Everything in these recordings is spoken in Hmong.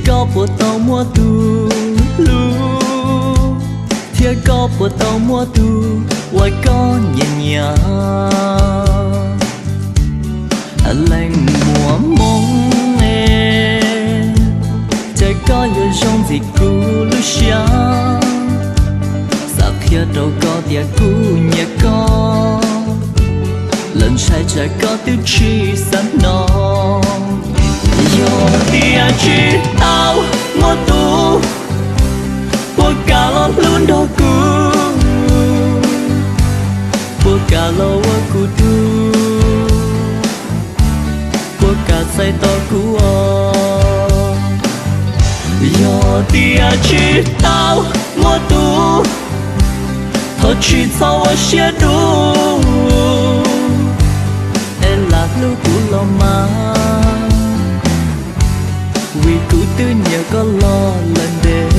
Koj puas tau muaj tus hlub, thiab koj puas tau muaj tus uas koj nyiam nyiam? Leej muam Hmoob es, cas koj yuav zoo ntxim kuv lub siab. Xav qhia rau koj tias kuv nyiam koj, lawv ntshai tsam koj twb tsis xav hnov. Yog tias tsis tau muaj tus, puas kam los hlub nrog kuv? Puas kam los ua kuv tug? Puas kam txais tos kuv os? Yog tias tsis tau muaj tus, thov tsis txhob ua siab dub, es lam hlub kuv los mas, vim kuv twb nyiam koj los lawm ntev.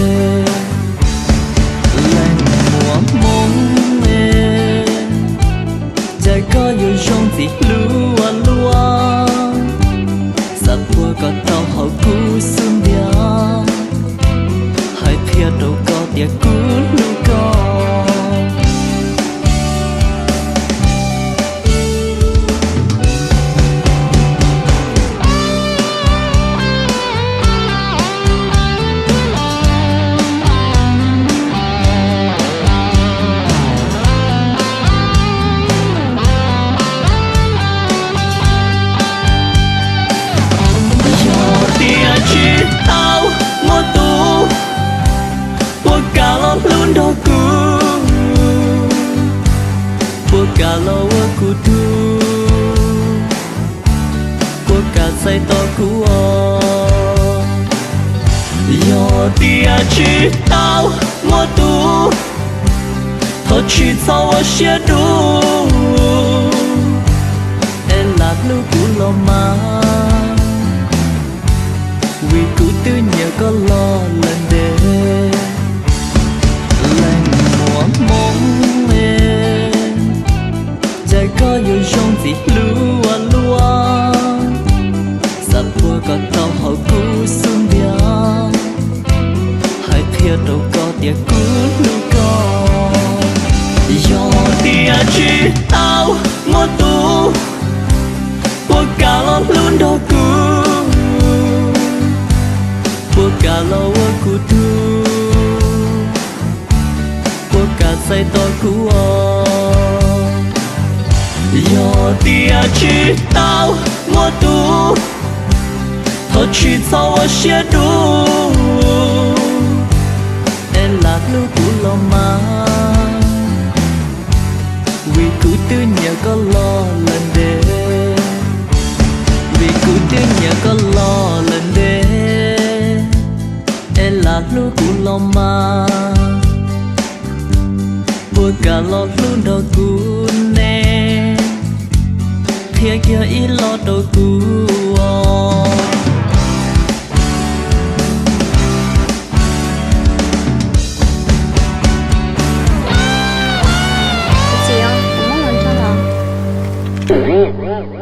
Leej muam Hmoob es, cas koj yuav zoo ntxim hlub ua luaj. Xav puag koj tau hauv kuv xub ntiag, hais qhia rau koj tias kuv hlub koj. Yog tias tsis tau muaj tus, puas kam los hlub nrog kuv? Puas kam los ua kuv tug? Puas kam txais tos kuv os? Yog tias tsis tau muaj tus, thov tsis txhob ua siab dub, es lam hlub kuv los mas, vim kuv twb nyiam koj los lawm ntev. Leej muam Hmoob es, cas koj yuav zoo ntxim hlub ua luaj. Xav puag koj tau hauv kuv xub ntiag, hais qhia rau koj tias kuv hlub koj. Yog tias tsis tau muaj tus, puas kam los hlub nrog kuv? Puas kam los ua kuv tug? Puas kam txais tos kuv os? Yog tias tsis tau muaj tus, thov tsis txhob ua siab dub, es lam hlub kuv los mas, vim kuv twb nyiam koj los lawm ntev. Vim kuv twb nyiam koj los lawm ntev, es lam hlub kuv los mas, puas kam los hlub nrog kuv ne? Qhia kiag ib los rau kuv os. Txiv, kuv muab los nrog los.